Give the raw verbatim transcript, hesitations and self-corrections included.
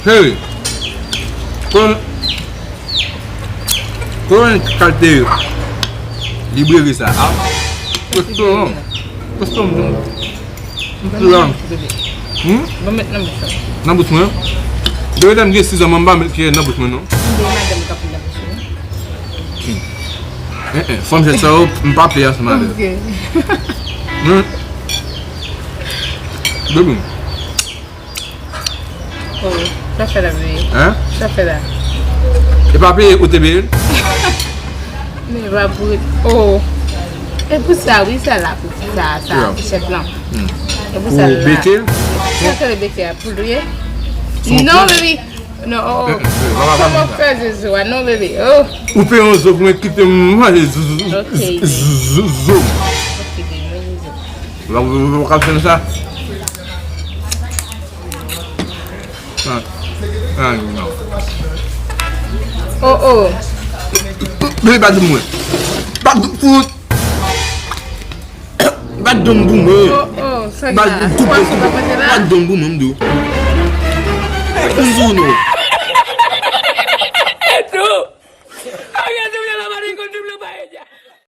Hey! Kon, kon kalite libreri sa a? Kosto non. Kosto m. M tou la. Hmm? Ban m met nan bouch ou. Nan bouch mwen? Depi lè m gen sis an, m pa met kiyè nan bouch mwen non. M gen madanm k ap met nan bouch ou. Eh, eh, fanm sèt sa yo, m pa pè ansanm avè yo. Ok. Hmm. Baby. Oh, sa fè la, bebe. Hein? Sa fè la. E pa peye ou te peye? Men pa pou, oh. E pou sa, wi, sa la, pou sa, sa, pou chèf lan. Hmm. E pou sa la. Pou beke? Sa ke beke a, pou lye? Non, baby. Non, oh, oh. Kòman kraze zo a? Non, bebe. Oh. Ou peye yon zo pou mwen kite m manje zo, zo, zo, zo. Ok, bebe, manje zo. Ou pa, ou pa, ou pa ka fè sa? Ah, ah, non. Oh, oh. Bebe, bat dom mwen. Bat dom pou. Bat dom pou mwen. Oh, oh, sa ki la? Bat dom pou mwen. Bat dom pou mwen, m di w. M di w non.